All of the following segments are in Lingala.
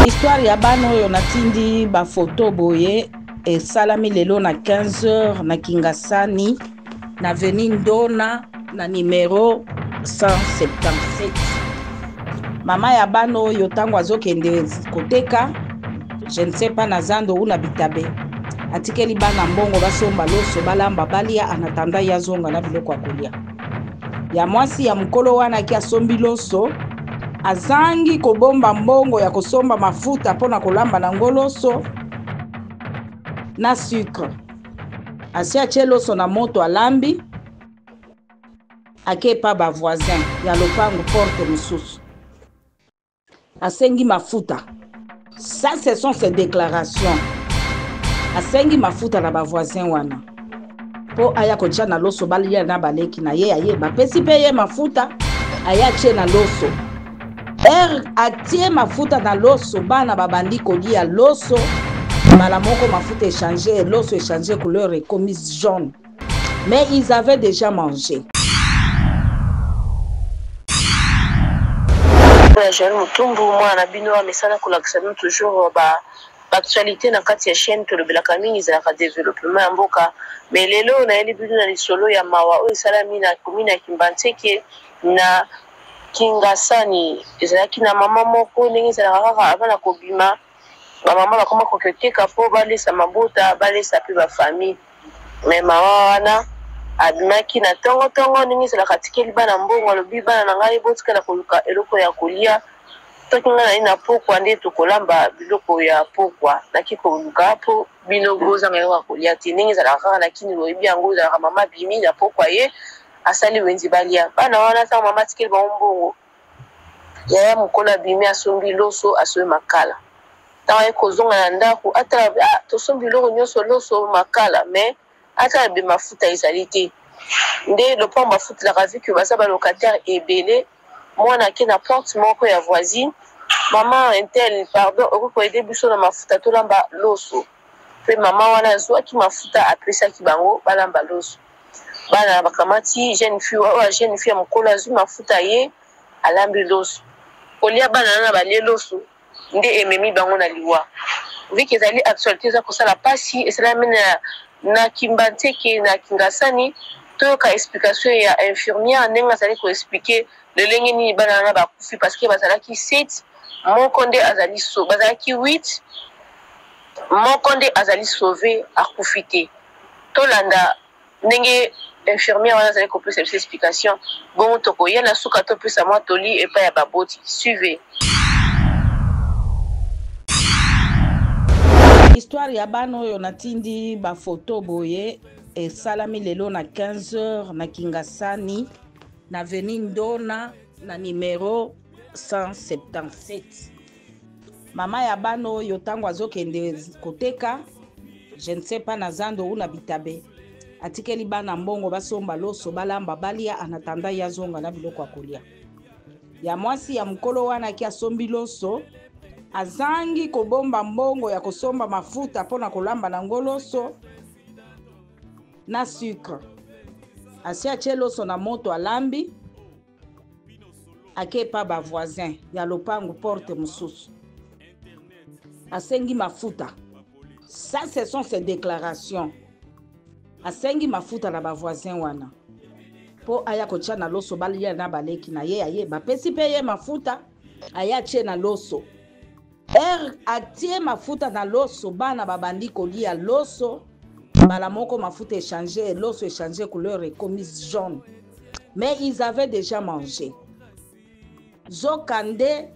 Histoire ya bana oyo natindi ba photo boye esalami lelo na 15 heures na Kingasani na avenue Ndona na numero 177. Mama ya bana oyo ntango azokende koteka je ne sais pas na zando ou na bitabe atikeli bana mbongo basomba loso balamba balia en attendant ye azonga na biloko ya kolia. Ya mwasi ya mokolo wana aki asombi loso azangi kobomba mbongo ya kosomba mafuta mpo na kolamba na ngo loso na sucre. Asi atie loso na moto alambi, ake epa ba voisin ya lopango porte mosusu asengi mafuta. Ça ce sont ses déclarations. Asengi mafuta na ba voisin wana mpo aya kotia na loso balia na baleki na ye, aye bapesi mpe ye mafuta aye atie na loso. Heure atie mafuta na loso, bana babandi kolia loso mbala moko mafuta echange, loso echange couleur ekomi jaune, mais ils avaient déjà mangé. Ya Joël Mutumbu, mwana na bino amesana kolakisa bino toujours ba actualité na kati ya chaîne. Tolobelaka mingi ezalaka développement ya mboka, mais lelo nayeli bino na lisolo ya mawa oyo esalami na commune ya Kimbanseke na Kingasani. Ezalaki na mama moko, ndenge ezalaka kaka avant na kobima, bamama bakoma kokoteka mpo balesa mabota, balesa mpe bafamille. Mais mama wana abimaki na tongo-tongo, ndenge ezalaka, atikeli bana mbongo, alobi: "Bana na ngai, botikala koluka eloko ya kolia, soki ngai nali na pokwa nde tokolamba biloko ya pokwa, naki koluka mpo bino bozanga eloko ya kolia te." Ndenge ezalaka kaka na kini, boyebi yango, ezalaka mama abimi na pokwa, ye asali wenze balia. Bana wana, ntango mama atikeli bango mbongo, yaya mokolo abimi, asombi loso, asombi makala. Ntango aye kozonga na ndako, atala: "Ah, tosombi biloko nyonso, loso, makala, mais atala be mafuta ezali te." Nde lopango bafutelaka, vu que baza balocataire ebele, mwana ake na porte moko ya voisine: "Mama intel, pardon, okoki koaider biso na mafuta tolamba loso?" Mpe mama wana azwaki mafuta, apesaki bango balamba loso. Bana bakamati, jeune fille oyo, jeune fille ya mokolo azwi mafuta, ye alambi loso. Kolia, bana wana balie loso nde ememi bango na liwa. Vu que ezali actualité, eza kosala mpasi, esalami na Kimbanseke na Kingasani. Toyoka explication ya infirmière ndenge azali koexpliquer lolenge nini bana wana bakufi, parce que bazalaki 7, moko nde azali so, bazalaki 8, moko nde azali sauvé, akufi te. Tolanda ndenge infirmière wana azali kopesa biso explication, bongo tokoya na suka topesa mwa toli epai ya baboti. Suivez. Histoire ya bana oyo natindi bafoto boye esalami lelo na 15 heures na Kingasani na avenue Ndona na numero 177. Mama ya bana oyo ntango azokende koteka, je ne sais pas na zando ou na bitabe, atikeli bana mbongo basomba loso balamba balia en attendant ye azonga na biloko ya kolia. Ya mwasi ya mokolo wana aki asombi loso, azangi kobomba mbongo ya kosomba mafuta mpo na kolamba na ngo loso na sucre. Asi atie loso na moto alambi, ake epa ba voisin ya lopango porte mosusu asengi mafuta. Ça ce sont ses déclarations. Asengi mafuta na bavoisin wana mpo aya kotia na loso balia na baleki na ye, aye bapesi mpe ye mafuta, aye atie na loso. Heure atie mafuta na loso, bana babandi kolia loso mbala moko mafuta echange, loso echange couleur ekomi jaune, mais ils avaient déjà mangé. Zoka nde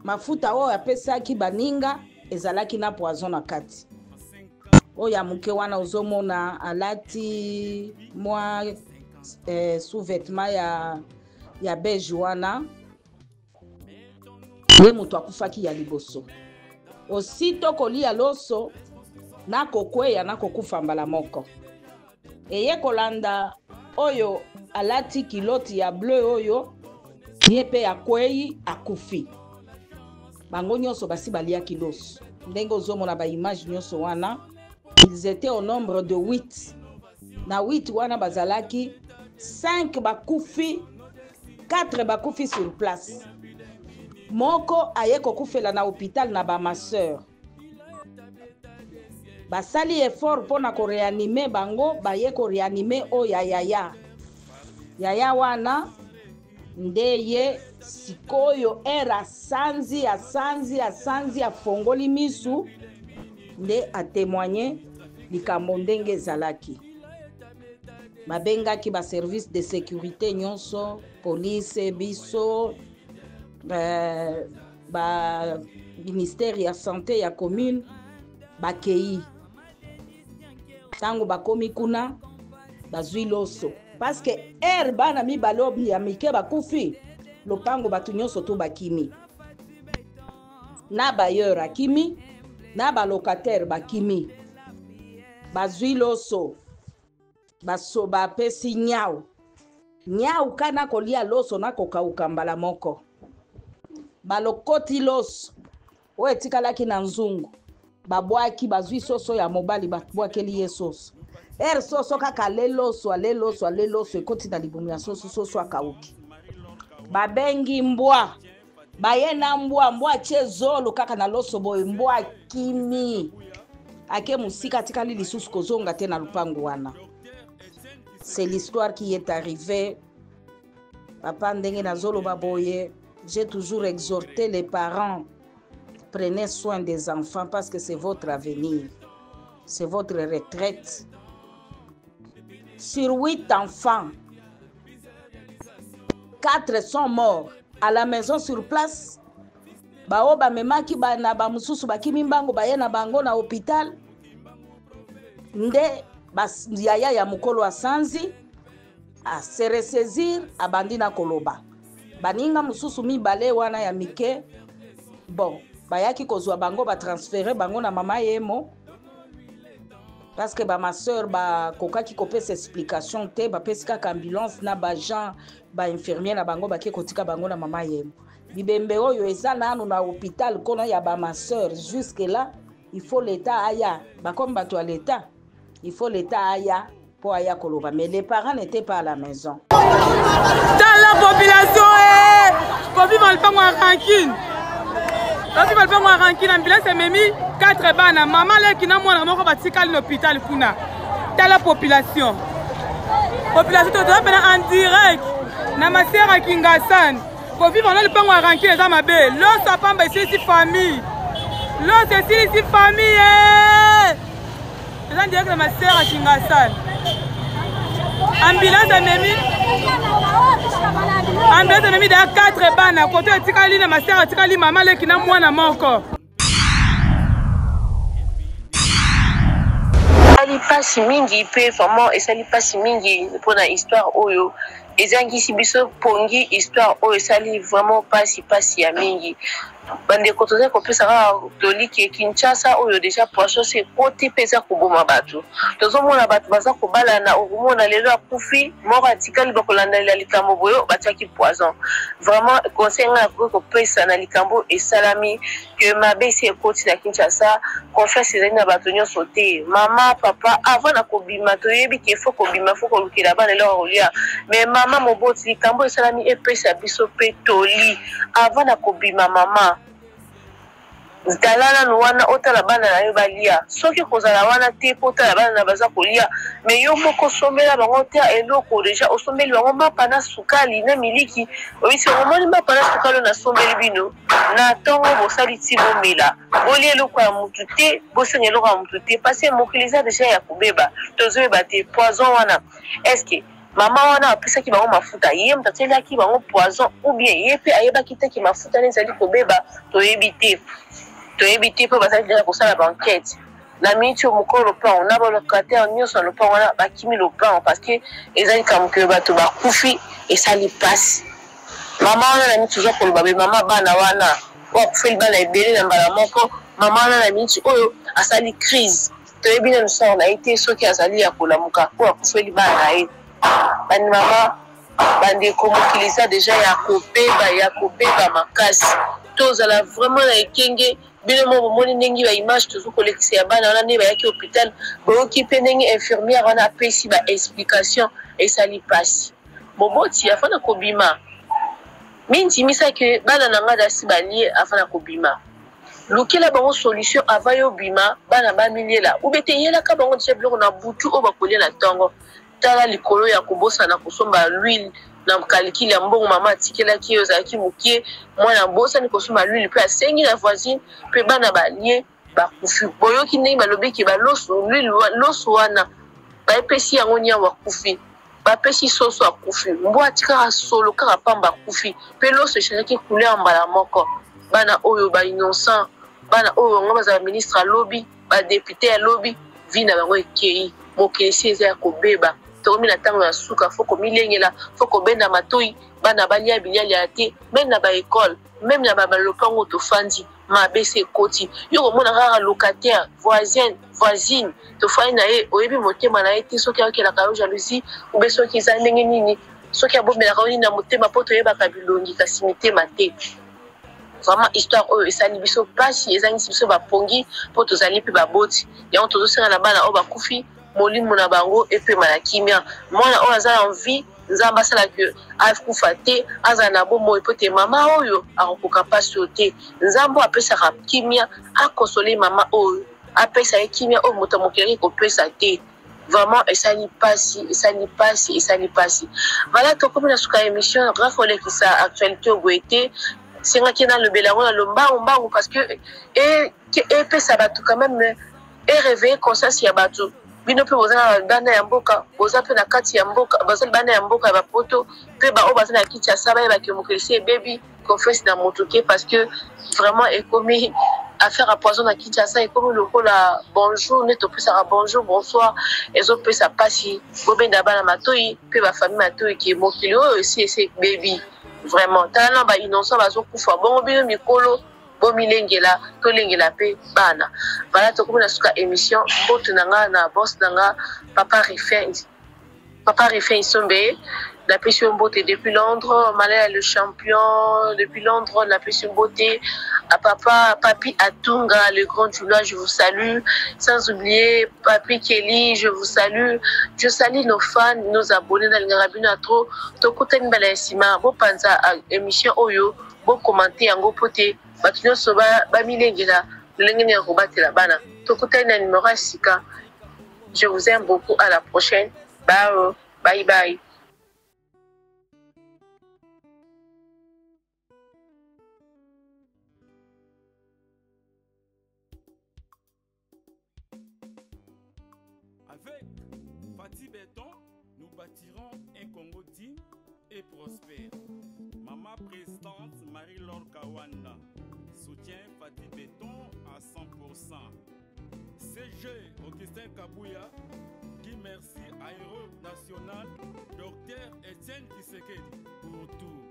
mafuta oyo apesaki baninga ezalaki na poison na kati. Oyo ya moke wana ozomona alati mwa sous-vêtement ya beige wana, ye moto akufaki ya liboso. Osito kolia loso na kokweya na kokufa mbala moko. Eye kolanda oyo alati culotte ya bleu oyo, ye mpe akwei, akufi. Bango nyonso basi baliaki loso. Ndenge ozomona baimage nyonso wana, ils étaient au nombre de 8. Na 8 wana bazalaki 5 bakufi, 4 bakufi sur place. Moko aye kokufela na hopital na ba masseur. Basali effort mpo na ko reanimer bango, baye ko reanimer oyo ya yaya. Yaya wana nde ye sikoyo heure asanzi asanzi asanzi afongoli misu nde a temoigner likambo ndenge ezalaki. Babengaki ba service de securite nyonso, police, biso, euh, ba ministère ya sante ya commune bakei. Ntango bakomi kuna bazwi loso parce que heure bana mibale oyo ya mike bakufi lopango bato nyonso to bakimi na bailleur akimi na balocataire bakimi bazwi loso baso bapesi nyau nyau kana kolia loso na kokauka mbala moko balokoti loso oyo etikalaki na nzungu babwaki bazwi soso ya mobali babwakeli ye soso ere soso kaka ale loso ale loso ale loso ekoti na libumu ya soso soso akauki babengi mbwa baye na mbwa mbwa atie zolo kaka na loso boye mbwa akimi ake mosika atikali lisusu kozonga te na lupangu wana c'est l'histoire qui est arrivée papa ndenge nazoloba boye j'ai toujours exhorté les parents prenez soin des enfants parce que c'est votre avenir c'est votre retraite sur huit enfants quatre sont morts à la maison sur place baoyo bamemaki na bamosusu bakimi mbango baye na bango na hôpital nde yaya ya mokolo asanzi ase ressaisir abandi na koloba baninga mosusu mibale wana ya mike bon bayaki kozwa bango batransfere bango na mama yemo parce que ba ma sœur bakokaki kopesa explication te bapesi kaka ambulance na baagent bainfirmier na bango bake kotika bango na mama yemo bibembe oyo eza nanu na hôpital kono ya ba ma sœur jusque là il faut l'état aya bakomi bato ya l'état il faut l'état aya mpo aya koloba mais les parents n'étaient pas à la maison tala population eh! kovivre lipango ya rancune kovivre lipango ya rancune ambulance ememi 4 bana mama leki na mwana moko batikali na hôpital kuna tala population population toza mpena en direct na masera kingasani kovivre na lipango ya rancune eza mabe loso apamba esilisi famille loso esilisi famille eh! eza direct na masera ya kingasani ambulance amemi ambulance amemi deya 4 bana koto etikali na masera etikali mama leki na mwana moko esali mpasi mingi mpe vraiment esali mpasi mingi mpona histoire oyo ezangisi biso pongi histoire oyo esali vraiment mpasi mpasi ya mingi bandeko tozali kopesa kaka toli ke kinshasa oyo deja poisson se ekoti mpe eza koboma bato tozomona bato baza kobalana okomona lelo akufi moko atikali bakolandalela likambo boyo batiaki poison vraiment conseil ngai nakoki kopesa na likambo esalami ke mabe esi ekoti na kinshasa confiance ezali na bato nyonso te mama papa avant na kobima toyebi ke fo kobima fo kolukela bana eloko kolia mais mama moboti likambo esalami epesa biso mpe toli avant na kobima mama tala nanu wana otala bana na yo balia soki kozala wana te mpo otala bana na baza kolia me yo moko osombela bango te eloko deja osombeli bango mapa na sukali na miliki oyebisi bango omoni mapa na sukali oyo nasombeli bino na ntongo bosali ti bomela bolia eloko ya mutu te bosenga eloko ya mutu te parce mokili eza deja ya kobeba tozoyeba te poison wana estce Mama wana apesaki bango mafuta, ye moto atielaki bango poison ou bien ye mpe ayebaki te ke mafuta wana ezali kobeba, toyebi te. Toyebi te mpo bazali deja kosala ba enquete. Na miniti oyo mokolo lopango na ba locataire nyonso na lopango wana bakimi lopango parce que eza likambo ke bato bakufi esali pasi. Mama wana na miniti oza koloba be mama bana wana oyo akufeli bana ebele na mbala moko, mama wana na miniti oyo asali crise. Toyebi nanu sort na ye te soki azali ya kolamuka po akufeli bana na ye. Bani mama bandeko mokili eza deja ya kobeba ya kobeba makasi tozala vraiment na ekenge bino moko bomoni ndenge ba image tozo kolekisa ya bana wana ndenge bayaki hopital boyoki mpe ndenge infirmière wana apesi ba explication esali pasi moboti afana kobima. Mindimisa ke bana na nga dasi balie avant na kobima. Lukela bango solution avant yo bima, bana bamiliela. Ou bete yelaka bango deja biloko na butu oyo bakolia na tongo. Tala likolo ya kobosana kosomba l'huile na calcul ya mbongo mama atikelaki ye ozalaki mokie, mwana abosani kosomba l'huile pe asengi na voisine pe bana balie bakufi. Boyoki ndenge balobi ke ba loso, l'huile loso wana baepesi yango niawu akufi. Bapesi soso akufi, mbwa atikaka solo kaka pamba akufi, pe loso echangeaki couleur mbala moko. Bana oyo ba innocent, bana oyo bango bazala ministre ya lobi, ba depute ya lobi, vie na bango ekeyi. Mokili esi eza ya kobeba, tokomi na tango ya suka, faut komilengela, faut kobenda matoyi, bana balia bilialia te, meme na ba ecole, meme na ba lopango tofandi. Mabe esi ekoti yo komona kaka locataire voisin voisine tofandi na ye oyebi motema na ye te soki ayokelaka yo jalousie ube soki eza ndenge nini soki abombelaka yo nini na motema mpo toyebaka bilongi kasi mitema te. Vraiment histoire oyo esali biso pasi, ezangisi biso bapongi mpo tozali mpe baboti. Yango tozosenga na bana oyo bakufi molimo na bango epema na kimia. Mwana oyo aza na vie Nzambe asala que akufa te, azala na bomoi mpo te mama oyo akokoka mpasi oyo te. Nzambe oyo apesaka kimia akonsole mama oyo, apesa ye kimia oyo moto ya mokili akoki kopesa te. Vraiment esali pasi, esali pasi, esali pasi. Voilà, tokomi na suka ya émission. Grâce olekisa actualité oyo boye te, sengaki nalobela yango na lombangu mbangu parce que epesa bato quand même e réveiller conscience ya bato. Bino mpe boza na bana ya mboka, boza mpe na kati ya mboka, baza bana ya mboka ya bapoto mpe baoyo baza na Kinshasa bayebaki mokili si ebebi, confiance na moto te parce que vraiment ekomi affaire ya poison na Kinshasa ekomi lokola bonjour nde topesaka bonjour bonsoir, ezopesa mpasi. Bobenda bana matoyi mpe ba famille matoyi ke mokili oyo esi esi ebebi vraiment. Tala na ba innocent bazokufa bongo bino mikolo bomilengela, tolengela pe bana. Voilà, tokomi na suka émission. Mbote na nga na boss na nga papa Rifin, papa Rifin Isombe, napesi yo mbote depuis Londres. Malaya le champion depuis Londres, napesi yo mbote. À papa Papi Atunga le grand Jula, je vous salue. Sans oublier Papi Kelly, je vous salue. Je salue nos fans, nos abonnés nalingaka bino ya trop. Tokutani mbala ya nsima, bopanza émission oyo, bokomante yango po te bato nyonso bamilengela lolenge nini ya kobatela bana. Tokutani na numero ya sika. Je vous aime beaucoup, à la prochaine. Bye bye bye. Avec Fatih Béton, nous bâtirons un Congo digne et prospère. Maman présidente Marie-Laure Kawanda soutient Fatih Béton à 100%. CG Augustin Kabouya dit merci à Héros National Docteur Etienne Tshisekedi pour tout.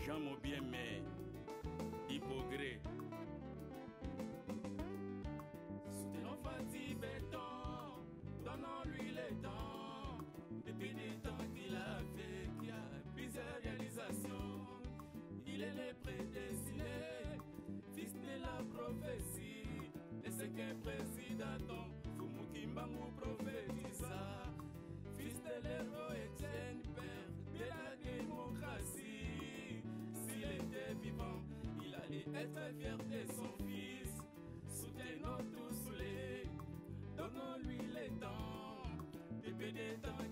Jean Mobieme, Hypogré. Soutenons Fatih Béton, donnons-lui le temps. Depuis du temps qu'il a fait, qu'il a plusieurs réalisations. Il est le prédestiné, fils de la prophétie. Et ce qu'un président, Fumu Kimbangu prophétisa. Fils de l'héros Etienne, père de la démocratie. S'il était vivant, il allait être fier de son fils. Soutenons tous les, donnons-lui les temps. Depuis des temps